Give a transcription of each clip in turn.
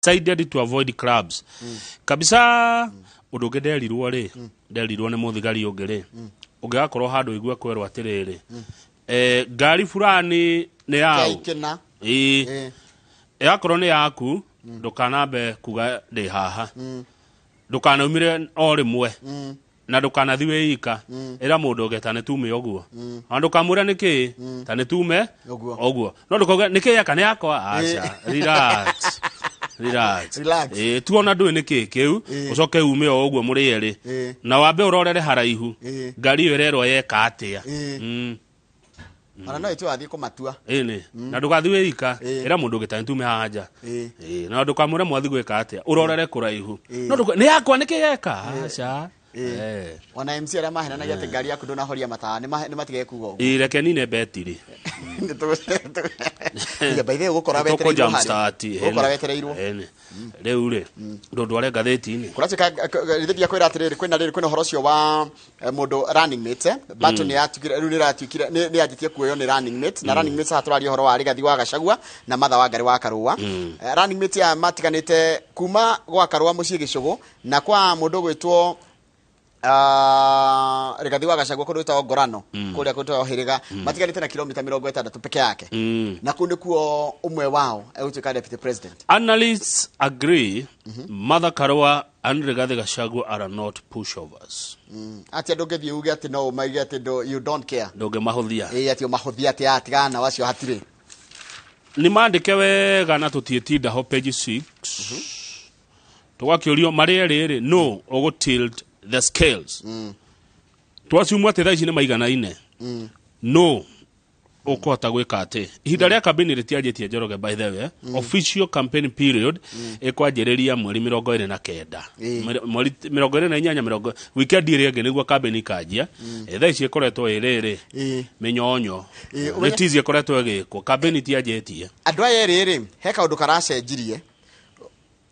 Decided to avoid clubs kabisa. Ũndũ ũngĩ nderirwo rĩ, nderirwo nĩ mũthigari ũngĩ rĩ, ũngĩgakorwo handũ igue kwerwo atĩrĩrĩ, ngari fulani nĩ yaũ? Kĩna. Ĩĩ. Ĩgakorwo nĩ yaku, ndũkanambe kuga ndĩ haha, ndũkanaumire o rĩmwe na ndũkanathiĩ wĩ ika. Ĩra mũndũ ũngĩ ta nĩ tume ũguo, ona ndũkamwĩra nĩ kĩĩ, ta nĩ tume Ũguo. Ũguo, no ndũkauge nĩ kĩĩ eka nĩ yakwa. Aca, relax, relax. Relax. Ĩĩ, tuona ndũĩ nĩ kĩĩ kĩu, ũcoke ume o ũguo mũrĩ erĩ na wambe ũrorere haraihu ngari ĩyo ĩrerwo yeka atĩa. Ona no ĩtue wathiĩ kũmatua. Ĩni, na ndũgathiĩ wĩ ika. Ĩra mũndũ ũngĩ ta nĩ tume haha nja. Ĩĩ, na ndũkamwĩre mwathi gwĩka atĩa, ũrorere kũraihu, no nĩ yakwa nĩ kĩ yeka, aca. Ona MC arĩa mahenanagia atĩ ngari yaku ndũnahoria matawa nĩ matige kuga ũguo. Ĩĩ, reke nine betiri. Yeah, by the way, ũgũkora Tũkũ wetereirwo jump harĩa. start. Ũgũkora wetereirwo. Ĩni. Rĩu rĩ, ndũndware ngathĩti-inĩ. Kũratuĩka rĩthĩ ndiakwĩra atĩrĩrĩ, kwĩna rĩrĩ, kwĩna ũhoro ũcio wa mũndũ running mate, battle nĩ yatukire rĩu, nĩ ĩratuĩkire nĩ yanjĩtie kuoywo nĩ running mate, na running mate haha tũraria ũhoro wa Rigathi wa Gachagua na Martha Wangari wa Karũa. Running mate aya matiganĩte kuma gwa Karũa mũciĩ Gĩcũgũ na kwa mũndũ ũgwĩtwo Rigathi wa Gachagua kũndũ gwĩtagwo Ngorano, kũrĩa gwĩtagwo Hĩrĩga, matiganĩte na kilomita 60 peke yake, na kũu nĩkuo ũmwe wao egũtuĩka deputy president. Analysts agree Martha Karua and Rigathi Gachagua are not pushovers. Atĩ andũ ũngĩthiĩ uge atĩ no ũmaige atĩ you don't care. Ndũngĩmahũthia. Ĩĩ, atĩ ũmahũthia atĩ atigana nao acio hatirĩ. Nĩ mandĩke wega na tũtiĩtinda ho page 6, tũgakĩũrio marĩ erĩ rĩ, no ũgũ tilt the scales. Twaciumwo atĩ thaa ici nĩ maiganaine, no ũkũhota gwĩka atĩ ihinda rĩa campaign rĩtianjĩtie, Njoroge. By the way, official campaign period ĩkwanjĩrĩria mweri 29. Mweri 28, mĩrongo weekend ĩrĩa ĩngĩ nĩguo campaign ikanjia. Thaa ici ĩkoretwo ĩrĩrĩ mĩnyonyo. Nĩ tizi ĩkoretwo ĩgĩkwo, campaign itianjĩtie. Andũ aya erĩ rĩ, he kaũndũ karacenjirie.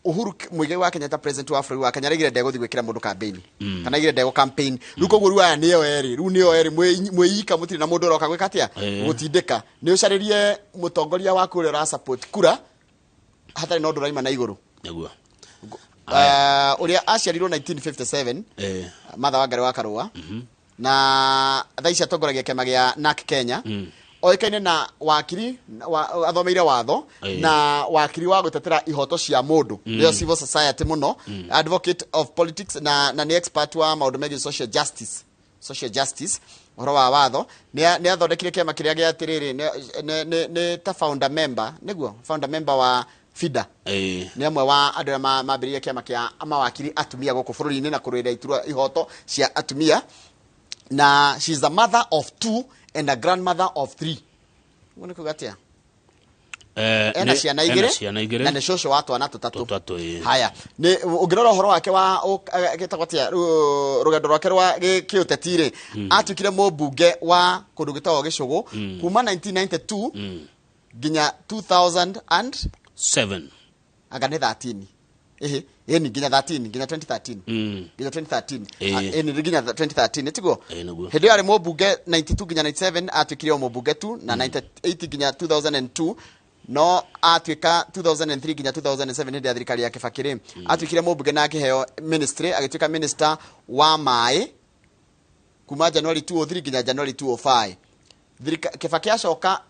Uhuru Muigai wa Kenyatta, president wa bũrũri wa Kenya, araigire ndegũthiĩ gwĩkĩra mũndũ campaign, kana aigire ndegũ campaign. Rĩu koguo rĩu aya nĩo erĩ, rĩu nĩo erĩ mwĩ ika, mũtirĩ na mũndũ ũroka gwĩka atĩa? Gũtindĩka. Nĩ ũcarĩrie mũtongoria waku ũrĩa ũra support kura hatarĩ na ũndũ ũraima na igũrũ. Nĩguo. Ũrĩa aciarirwo 1957, Martha Wangari wa Karũa, na thaa ici atongoragia kĩama gĩa NARC Kenya. Oĩkaine na wakiri wa, athomeire watho na wakiri wa gũtetera ihoto cia mũndũ, nĩyo civil society mũno, advocate of politics, na nĩ expert wa maũndũ megiĩ social justice, ũhoro wa watho. Nĩ athondekire kĩama kĩrĩa gĩa atĩrĩrĩ, nĩ ta founder member, nĩguo founder member wa FIDA. Nĩ amwe wa andũ arĩa mambĩrĩirie kĩama kĩa mawakiri atumia gũkũ bũrũri-inĩ na kũrũĩrĩra iturwa ihoto cia atumia, na she is a mother of two and a grandmother of three. Ũguo nĩ kuga atĩa? Ena ciana ena igĩrĩ ciana igĩrĩ na nĩ cũcũ wa twana tũtatũ. Tũtatũ, ĩĩ. Haya, nĩ ũngĩrora ũhoro wake wa gĩtagwo atĩa, rũgendo rwake rwa kĩũteti rĩ, atuĩkire mũmbunge wa kũndũ gwĩtagwo Gĩcũgũ kuma 1992 nginya 2000 and seven. Anga nĩ 13, ĩhĩ, ĩni nginya 13, nginya 2013. Nginya 2013. Ah, ĩni nĩ nginya 2013, tiguo? Ĩĩ, nĩguo. Hĩndĩ ĩyo arĩ mũmbunge 92 nginya 97, atuĩkire o mũmbunge tu, na 98 nginya 2002, no atuĩka 2003 nginya 2007, hĩndĩ ya thirikari ya Kibaki rĩ, atuĩkire mũmbunge na akĩheo ministry, agĩtuĩka minister wa maĩ kuma January 2003 nginya January 2005. Kibaki acoka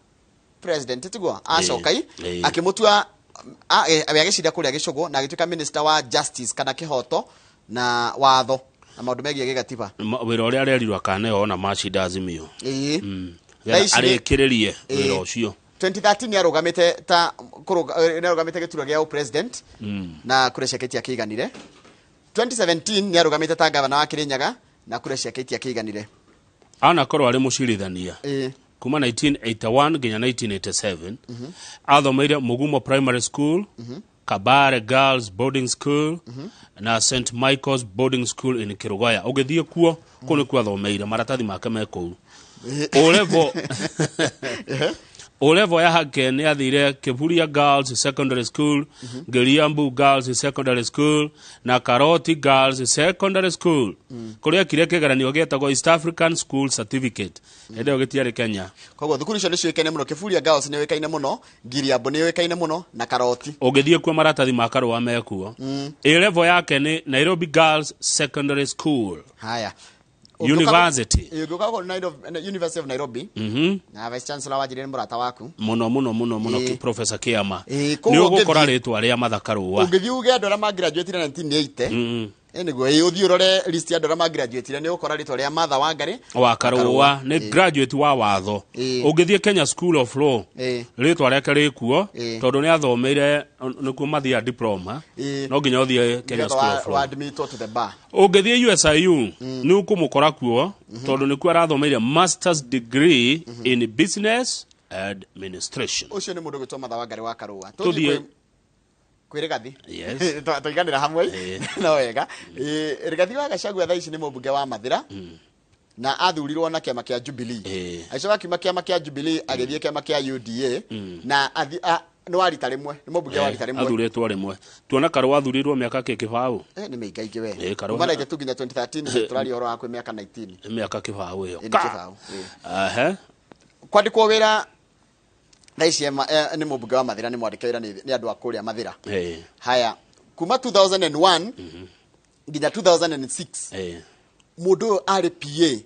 president, tiguo acoka i akĩmũtua we agĩcinda kũrĩa Gĩcũgũ na agĩtuĩka minister wa justice, kana kĩhoto na watho na maũndũ megiĩ gĩgatiba. Wĩra ũrĩa arerirwo akaneo ona macinda Azimio. Thaa ici arĩkĩrĩrie wĩra ũcio. 2013 nĩ arũgamĩte ta nĩ arũgamĩte gĩturwa gĩa president na kura ciake itiakĩiganire. 2017 nĩ arũgamĩte ta gavana wa Kirinyaga na kura ciake itiakĩiganire. Anakorwo arĩ mũcirithania kuma 1981 nginya 1987. Athomeire Mugumo Primary School, Kabare Girls Boarding School na St Michael's Boarding School in Kirugoya. Ũgĩthiĩ kuo, kũu nĩkuo athomeire, maratathi make me kũu. O level O level yake nĩ athire Kiburia Girls Secondary School, Ngiriambu Girls Secondary School na Karoti Girls Secondary School, kũrĩa ekire kĩgeranio gĩetagwo East African School Certificate. Hĩndĩ ĩyo gĩtiarĩ Kenya. Koguo thukuru icio nĩ ciũĩkaine mũno. Kiburia Girls nĩ yũĩkaine mũno, Ngiriambu nĩ yũĩkaine mũno na Karoti. Ũngĩthiĩ kuo, maratathi ma Karũa mekuo. A level yake nĩ Nairobi Girls Secondary School. Haya. University. Ũngĩũka kũu University of Nairobi, na vice chancellor wanjĩrĩre nĩ mũrata waku. Mũno mũno mũno mũno. Professor Kiama. Koguo Nĩ ũgũkora rĩtwa rĩa Martha Karũa. Ũngĩthiĩ uge andũ arĩa magraduatire 1980, nĩguo, ũthiĩ ũrore list ya andũ arĩa magraduatire, nĩ ũgũkora rĩtwa rĩa Martha Wangari wa Karũa, nĩ graduate wa watho. Ũngĩthiĩ Kenya School of Law, rĩtwa rĩake rĩkuo, tondũ nĩ athomeire nĩkuo mathiaga diploma. No nginya ũthiĩ Kenya Nĩgetha School of wa Law. admitwo to the bar. Ũngĩthiĩ USIU, nĩ ũkũmũkora kuo, tondũ nĩkuo arathomeire masters degree in business administration. Ũcio nĩ mũndũ gwĩtwo Martha Wangari wa Karũa. Tũthiĩ Kwĩ Rigathi. Yes. Tũiganĩra hamwe. No wega. Rigathi wa Gachagua thaa ici nĩ mũmbunge wa Mathĩra na athurirwo na kĩama kĩa Jubilee. Agĩcoka akiuma kĩama kĩa Jubilee agĩthiĩ kĩama kĩa UDA na nĩ wa rita rĩmwe, nĩ mũmbunge wa rita rĩmwe. Athurĩtwo rĩmwe. Tuona Karũa athurirwo mĩaka kĩbaũ. Nĩ mĩingaingĩ we. Karũa- Kuma 92 nginya 2013, tũraria ũhoro wa kwĩ mĩaka 19. Nĩ mĩaka kĩbaũ ĩyo. Nĩ Ka! kĩbaũ. Ehe. Kwandĩkwo wĩra thaa ici nĩ mũmbunge wa Mathĩra, nĩ mwandĩke wĩra nĩ andũ a kũrĩa Mathĩra. Haya, kuma 2001 nginya 2006, mũndũ ũyũ arĩ PA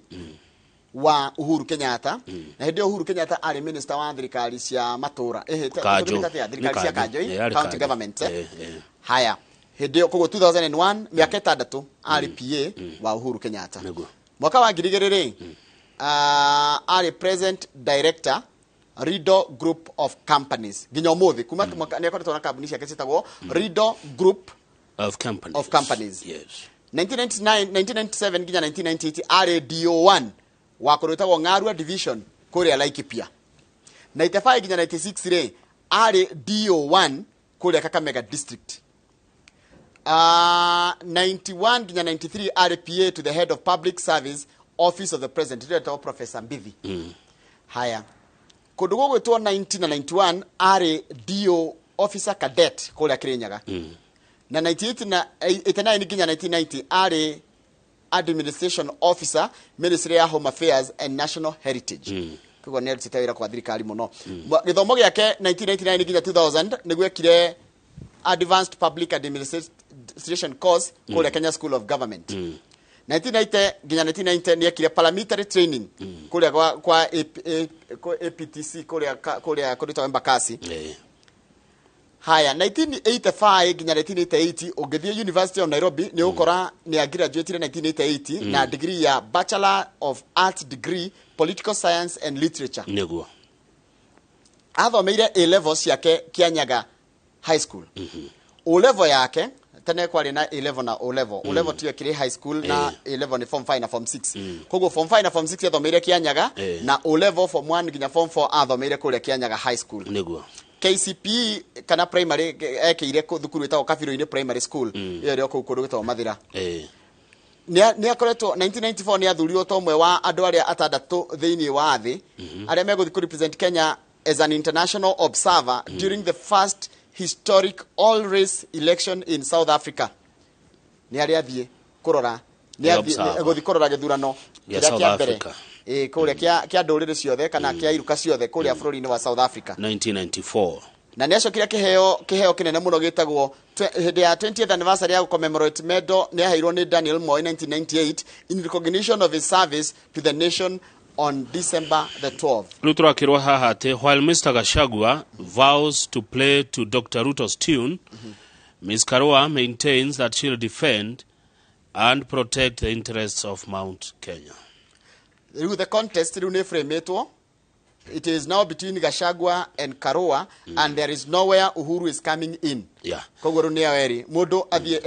wa Uhuru Kenyatta, na hĩndĩ ĩyo Uhuru Kenyatta arĩ minister wa thirikari cia matũra. Kanjũ. Tũgĩta atĩa? Thirikari cia Nĩ kanjũ, Arĩ county kanjũ. government. Haya, hĩndĩ ĩyo, koguo 2001, mĩaka 6 arĩ PA wa Uhuru Kenyatta. Mwaka wa 2000 rĩ, arĩ present director, Rido Group of Companies, nginya ũmũthĩ. Kuma mwaka nĩ akoretwo na kambuni ciake ciĩtagwo Rido Group of Companies. Of Companies. Yes. 1999, 1997 nginya 1998 arĩ DO1 wa kũndũ gwĩtagwo Ng'arua Division kũrĩa Laikipia. 95 nginya 96 rĩ, arĩ DO1 kũrĩa Kakamega District. 91 nginya 93 arĩ PA to the head of public service, Office of the President, ĩrĩa ĩtagwo Professor Mbithi. Haya, kũndũ gũgwĩtwo 90 na 91 arĩ DO officer cadet kũrĩa Kĩrĩnyaga, na 98 na 89 nginya 1990 arĩ administration officer, Ministry ya Home Affairs and National Heritage. Koguo nĩ arutĩte wĩra kwa thirikari mũno. Gĩthomo gĩake, 1999 nginya 2000, nĩguo ekire Advanced Public Administration course kũrĩa Kenya School of Government. 1990 nginya 1990 nĩ ekire paramilitary training kũrĩa kwa kwa APTC kũrĩa kũrĩtwo Embakasi. Haya, 1985 nginya 1988, ũngĩthiĩ University of Nairobi nĩ ũgũkora nĩ agraduatire 1988 na degree ya Bachelor of Arts degree, Political Science and Literature. Athomeire A level ciake Kianyaga High School. O level yake, tene kwarĩ na A level na O level. O level tiyo kĩrĩ high school, na A level nĩ form 5 na form 6. Koguo form 5 na form 6 athomeire Kianyaga, na O level form 1 nginya form 4 athomeire kũrĩa Kianyaga High School. KCPE kana primary ekĩire thukuru ĩtagwo Kabirũ-inĩ Primary School, ĩyo ĩrĩ o kũu kũndũ gwĩtagwo Mathĩra. Nĩ akoretwo, 1994 nĩ athurirwo ta ũmwe wa andũ arĩa atandatũ thĩinĩ wa thĩ arĩa megũthiĩ kũ represent Kenya as an international observer during the first historic all race election in South Africa. Nĩ arĩa athiĩ kũrora, nĩ Nĩ athiĩ observer. gũthiĩ kũrora gĩthurano Gĩa kĩrĩa South kĩa mbere, Africa. Kũrĩa kĩa ndũrĩrĩ ciothe kana kĩa iruka ciothe kũrĩa bũrũri-inĩ wa South Africa. 1994. Na nĩ acokire kĩheo kĩnene mũno gĩtagwo hĩndĩ ya 20th anniversary ya commemorate medal, nĩ aheirwo nĩ Daniel Moi 1998 in recognition of his service to the nation on December the 12th. Rĩu tũrakĩrwo haha atĩ while Mr Gachagua vows to play to Dr Ruto's tune, Ms Karua maintains that she'll defend and protect the interests of Mount Kenya. Rĩu the contest rĩu nĩ frametwo. It is now between Gachagua and Karua, and there is nowhere Uhuru is coming in. Koguo rĩu nĩ ao erĩ, mũndũ athiĩ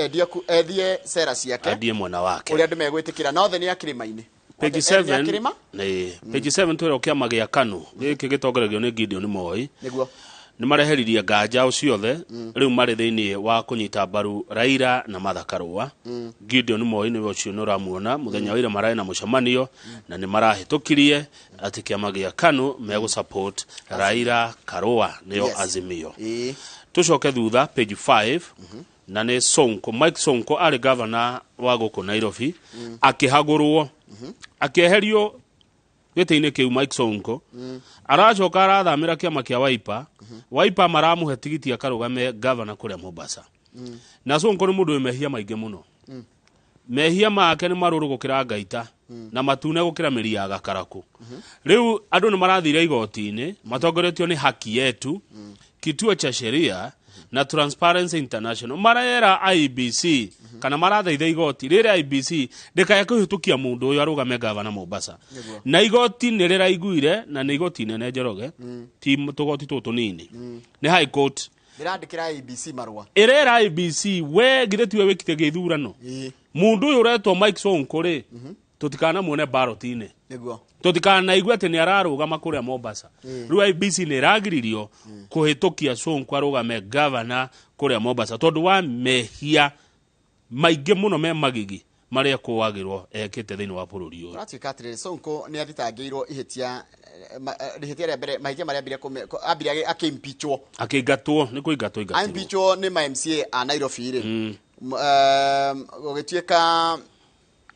endie cera ciake, Andie mwena wake, ũrĩa andũ megwĩtĩkĩra, na othe nĩ a kĩrĩma-inĩ. Page Othe erĩ nĩ a 7. kĩrĩma. Nĩ page 7 twĩrwo kĩama gĩa KANU gĩkĩ gĩtongoragio nĩ Gideon Moi Nĩguo. Nĩ mareheririe nganja o ciothe, rĩu marĩ thĩinĩ wa kũnyita mbaru Raila na Martha Karũa. Gideon Moi nĩwe ũcio nĩ ũramuona. Mũthenya wa ira mararĩ na mũcemanio na nĩ marahĩtũkirie atĩ kĩama gĩa KANU megũ support Raila Karũa, nĩyo Azimio. Tucoke thutha page 5, na nĩ Sonko. Mike Sonko arĩ gavana wa gũkũ Nairobi, akĩhagũrwo, akĩeherio gĩtĩ-inĩ kĩu. Mike Sonko aracoka arathamĩra kĩama kĩa Wiper. Wiper maramũhe tigiti akarũgame gavana kũrĩa Mombasa. Na Sonko nĩ mũndũ wĩ mehia maingĩ mũno. Mehia make nĩ marũrũ gũkĩra ngaita na matune gũkĩra mĩri ya gakarakũ. Rĩu andũ nĩ marathire igoti-inĩ matongoretio nĩ Haki Yetu, Kituo cha Sheria na Transparency International. Marera IEBC, kana marathaitha igoti rĩrĩa IEBC ndĩkae kũhĩtũkia mũndũ ũyũ arũgame gavana Mombasa. Na igoti nĩ rĩraiguire, na nĩ igoti inene, Njoroge, ti tũgoti tũtũ tũnini, nĩ High Court. Ndĩrandĩkĩra IEBC marũa. Ĩrera IEBC, we githĩ tiwe wĩkite gĩthurano? Mũndũ ũyũ ũretwo Mike Sonko rĩ, tũtikanamuone ballot-inĩ. Tũtikanaigue atĩ nĩ ararũgama kũrĩa Mombasa. Rĩu IEBC nĩ ĩragiririo kũhĩtũkia Sonko arũgame gavana kũrĩa Mombasa tondũ wa mehia maingĩ mũno me magigi marĩa kũagĩrwo ekĩte thĩinĩ wa bũrũri ũyũ. Tũratuĩka atĩrĩrĩ, Sonko nĩ athitangĩirwo ihĩtia, ihĩtia rĩa mbere, mahĩtia marĩa ambire ambire akĩimpeachwo. Akĩingatwo, nĩ kũingatwo ingatirwo. Aimpeachwo nĩ ma MCA a Nairobi rĩ, gũgĩtuĩka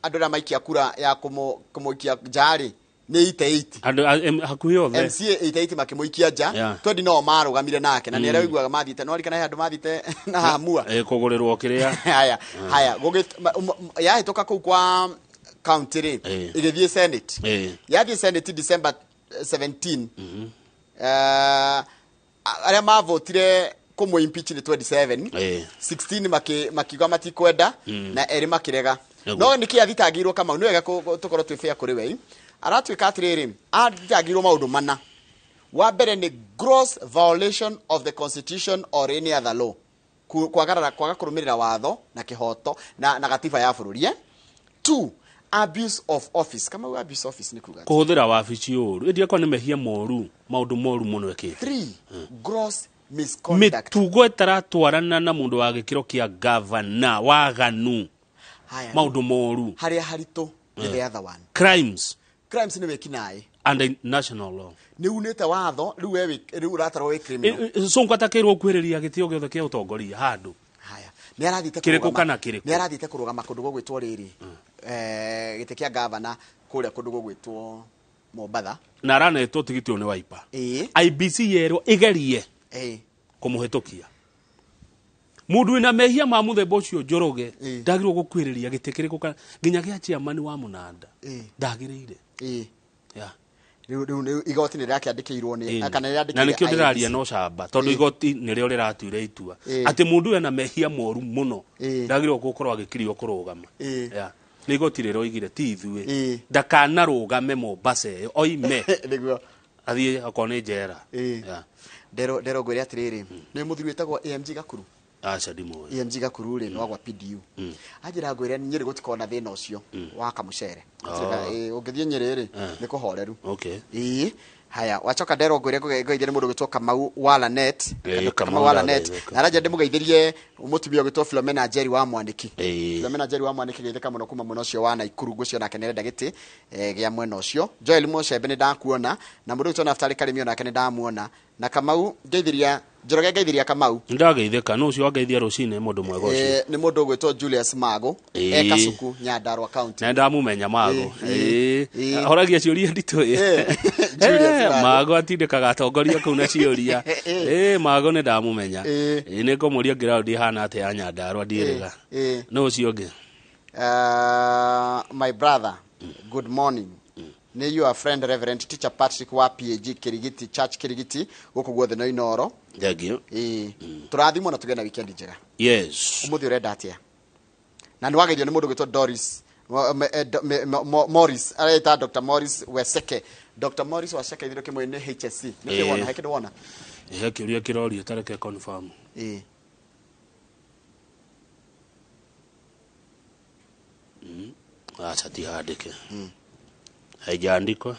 andũ arĩa maikia kura ya kũmũikia nja rĩ nĩ 88. Andũ hakuhĩ othe. MCA 88 makĩmũikia nja. 20 no marũgamire nake, na nĩ arĩa ũiguaga mathiĩte no arikana he andũ mathiĩte na hamua. Kũgũrĩrwo kĩrĩa. Haya haya, yahĩtũka kũu kwa county rĩ, ĩgĩthiĩ Senate. Yathiĩ Senate December 17, arĩa mavotire kũmũ impeach nĩ 27. 16 makiuga matikwenda na erĩ makĩrega. No nĩkĩ athitangĩirwo, Kamau? Nĩ wega tũkorwo twĩ fair kũrĩ we. Aratuĩka atĩrĩrĩ, athitangĩirwo maũndũ mana. Wa mbere nĩ gross violation of the constitution or any other law, kwagarara, kwaga kũrũmĩrĩra watho na kĩhoto na gatiba ya bũrũri. Two, abuse of office. Kamau, abuse of office nĩ kuga atĩa? Kũhũthĩra wabici ũru, ĩndĩ akwa nĩ mehia moru, maũndũ moru mũno ekĩte. Three, gross misconduct. Mĩtugo ĩtaratwarana na mũndũ wa gĩkĩro kĩa gavana, waganu. Haya, maũndũ moru. Harĩa haritũ nĩ the other one. Crimes. Crimes nĩ wĩkinaĩ. Under national law. Nĩ unĩte watho, rĩu we rĩu ũratarwo wĩ criminal. Sonko atakĩrwo kuhĩrĩria gĩtĩo gĩothe kĩa ũtongoria handũ. Haya, nĩ arathiĩte Kĩrĩkũ kũrũgama kana kĩrĩkũ? Nĩ arathiĩte kũrũgama kũndũ gũgwĩtwo rĩrĩ, gĩtĩ kĩa gavana kũrĩa kũndũ gũgwĩtwo Mombatha. Na aranetwo tigiti ũyũ nĩ Wiper. IEBC yerwo ĩgerie kũmũhĩtũkia mũndũ wĩna mehia ma mũthemba ũcio, Njoroge. Ndagĩrĩirwo gũkuhĩrĩria gĩtĩ kĩrĩkũ kana nginya gĩa chairman wa mũnanda. Ndagĩrĩire. Yeah. Rĩu igoti nĩ rĩrakĩandĩkĩirwo nĩ kana nĩ Na rĩandĩkĩire nĩkĩo ndĩraria IEBC. no camba tondũ igoti nĩrĩo rĩratuire itua atĩ mũndũ ũyũ ena mehia moru mũno, ndagĩrĩirwo gũkorwo agĩkirio kũrũgama. Yeah. Nĩ igoti rĩroigire, ti ithuĩ. Ndakanarũgame Mombasa ĩyo, oime. Athiĩ okorwo nĩ njera. Yeah. Ndero ngwĩre atĩrĩrĩ, nĩ mũthuri wĩtagwo AMG Gakuru. Aca, ndimũĩ. AMG Gakuru rĩ, nĩ wagwa PDU. Anjĩra ngwĩre Nyĩrĩ gũtikorwo na thĩna ũcio wa kamũcere. Ũngĩthiĩ Nyĩrĩ rĩ, nĩ kũhoreru. Ĩĩ, haya, wacoka nderwo ngwĩre ngũgeithie nĩ mũndũ ũgwĩtwo Kamau wa Lanet. Kamau Kamau wa Lanet. Ndageithĩka. Na aranja ndĩmũgeithĩrie mũtumia ũgwĩtwo Philomena Njeri wa Mwaniki. Philomena Njeri wa Mwaniki, geithĩka mũno kuma mwena ũcio wa Naikuru. Ngwĩciria nake nĩarenda gĩtĩ gĩa mwena ũcio. Joel Mũcembe nĩ ndakuona, na mũndũ ũgwĩtwo Naftali Karĩmi onake nĩ ndamuona. Na Kamau ngeithĩria, Njoroge ngeithĩria Kamau. Nĩndageithĩka. Nũ ũcio wangeithia rũcinĩ, mũndũ mwega ũcio? Nĩ mũndũ ũgwĩtwo Julius Mago. E Kasuku, Nyandarua County. Na ndamũmenya Mago. Horagia ciũria nditũ. Julius Mago. Mago atindĩkaga atongoria kũu na ciũria. Mago nĩ ndamũmenya. Nĩ ngũmũria ground ihana atĩa ya Nyandarua, ndiĩrĩga. Nũ ũcio ũngĩ? My brother, good morning. Nĩ your friend Reverend Teacher Patrick wa PAG Kirigiti Church, Kirigiti gũkũ guothe no Inoro. Thank you. Tũrathimwo na tũgĩe na weekend njega. Yes. Ũmũthĩ ũrenda atĩa? Na nĩ wageithio nĩ mũndũ ũgwĩtwo Doris Morris, areta Dr. Morris Weseke. Dr. Morris Weseke, ithiro kĩmwe nĩ HSC. Nĩ kĩ wona? He kĩndũ wona? He kĩũria kĩrorio, tareke confirm. Acha, ti handĩke, haijaandikwa.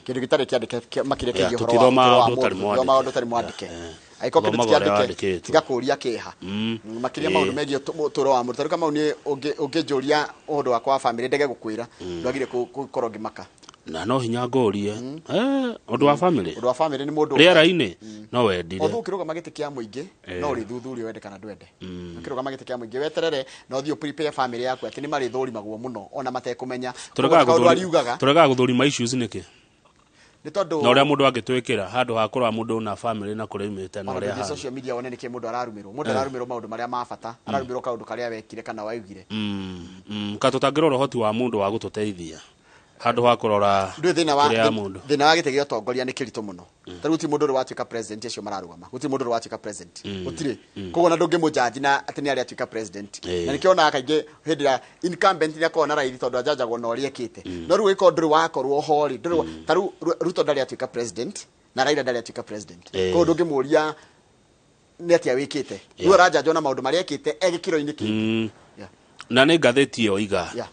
Kĩndũ gĩtarĩ kĩandĩke makĩria Yeah, kĩgiĩ ũhoro wa tũtithomaga ũtũũro wa ũndũ ũtarĩ mũndũ, mwandĩke. tũtithomaga ũndũ ũtarĩ mwandĩke. Yeah, Angĩkorwo kĩndũ Tũthomaga ti ũrĩa kĩandĩke, wandĩkĩtwo. tiga kũũria kĩha. Makĩria maũndũ megiĩ ũtũũro wa mũndũ. Tarĩu Kamau, niĩ ũngĩnjũria ũndũ wakwa wa famĩlĩ ndege gũkwĩra, ndwagire gũkorwo ngĩmaka. Na no hinya ngũrie ũndũ wa family. Ũndũ wa famĩlĩ nĩ mũndũ Rĩera-inĩ no wendire. Although ũkĩrũgama gĩtĩ kĩa mũingĩ, no ũrĩthuthurio wende kana ndwende. Ũkĩrũgama gĩtĩ kĩa mũingĩ, weterere na ũthiĩ prepare famĩlĩ yaku atĩ nĩ marĩthũrimagwo mũno ona matekũmenya. Tũregaga Koguo kaũndũ ariugaga tũregaga gũthũrima issues nĩkĩ? Nĩ tondũ Na ũrĩa mũndũ angĩtwĩkĩra handũ ha kũrora mũndũ na family na kũrĩa aumĩte na ona ũrĩa ndũthiĩ ahana. social media wone nĩkĩ mũndũ ararumĩrwo. Mũndũ ararumĩrwo maũndũ marĩa ma bata, ararumĩrwo kaũndũ karĩa wekire kana waugire. Ka tũtangĩrora ũhoti wa mũndũ wa gũtũteithia handũ ha kũrora Ndũĩ thĩna wa kĩrĩa ya mũndũ. Thĩna wa gĩtĩ gĩa ũtongoria nĩ kĩritũ mũno. Tarĩu gũtirĩ mũndũ ũrĩ watuĩka president. Acio mararũgama, gũtirĩ mũndũ ũrĩ watuĩka president, gũtirĩ. Koguo na ndũngĩmũjanji na atĩ nĩ arĩa atuĩka president. Na nĩkĩo onaga kaingĩ hĩndĩ ĩrĩa incumbent nĩ akoragwo na raithi tondũ ajanjagwo na ũrĩa ekĩte. No rĩu ĩkorwo ndũrĩ wakorwo ho rĩ, ndũrĩ tarĩu Ruto ndarĩ atuĩka president na Raila ndarĩ atuĩka president. Koguo ndũngĩmũria nĩ atĩa wĩkĩte. Rĩu aranjanjwo na maũndũ marĩa ekĩte e gĩkĩro-inĩ kĩngĩ. Yeah. Na nĩ ngathĩti ĩyo iga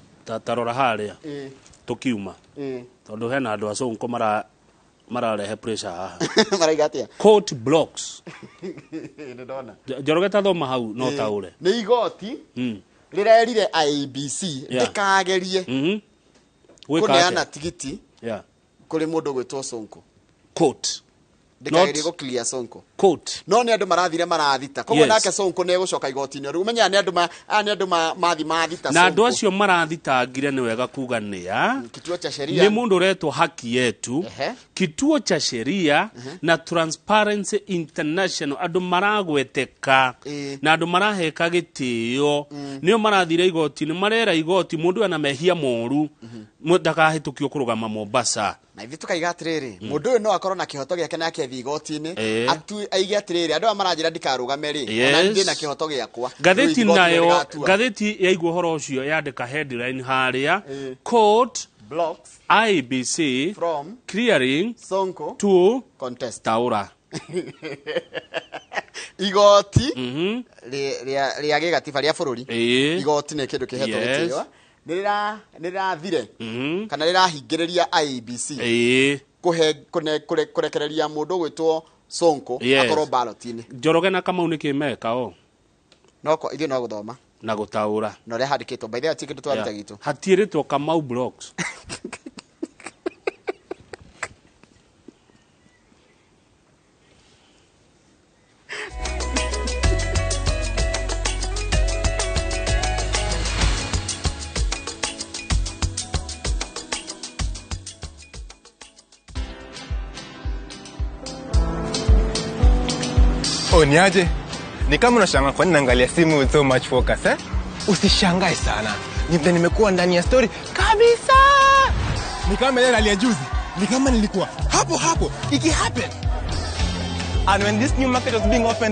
ta rora harĩa tũkiuma, tondũ hena andũ a Sonko mararehe pressure haha. Maraiga atĩa? Court blocks. Nĩ ndona. Njoroge, ta thoma hau no taũre. Nĩ igoti rĩrerire IEBC ndĩkagerie Gwĩka kũneana atĩa? tigiti kũrĩ mũndũ ũgwĩtwo Sonko. Court. Ndĩkagerie gũ clear Sonko. Court. No nĩ andũ marathire marathita, koguo nake Sonko nĩ egũcoka igoti-inĩ. Rĩu ũmenyaga nĩ andũ aya nĩ andũ mathi mathita Na andũ Sonko. acio marathitangire, nĩ wega kuga nĩ a Kituo cha Sheria. Nĩ mũndũ ũretwo Haki Yetu, Ehe. Kituo cha Sheria na Transparency International, andũ maragweteka na andũ maraheka gĩtĩo, nĩo marathire igoti-inĩ marera igoti mũndũ ũyũ ana mehia moru, ndakahĩtũkio kũrũgama Mombasa. Na ithuĩ tukaiga atĩrĩrĩ, mũndũ ũyũ no akorwo na kĩhoto gĩake nake athiĩ igoti-inĩ, aige atĩrĩrĩ, andũ aya maranjĩra ndikarũgame rĩ, ona ndĩ na kĩhoto gĩakwa. Ngathĩti Rĩu igoti nayo nĩrĩgatua. ngathĩti yaigua ũhoro ũcio yandĩka headline harĩa, court blocks IEBC from clearing Sonko to contest. Taũra. Igoti rĩa gĩgatiba rĩa bũrũri, igoti nĩ kĩndũ kĩhetwo gĩtĩo, nĩ rĩrathire kana rĩrahingĩrĩria IEBC kũhe kũrekereria mũndũ ũgwĩtwo Sonko akorwo ballot-inĩ. Njoroge na Kamau nĩ kĩ meka o? No ithuĩ no gũthoma Na gũtaũra. Na ũrĩa handĩkĩtwo, by the way, ti kĩndũ twaruta gitũ. Hatiĩrĩtwo Kamau blocks. Oh, ni aje? Ni kama unashangaa kwa nini naangalia simu with so much focus, eh? Usishangae sana. Ni vile nimekuwa ndani ya story kabisa. Ni kama ile rally ya juzi. Ni kama nilikuwa hapo hapo iki happen. And when this new market was being opened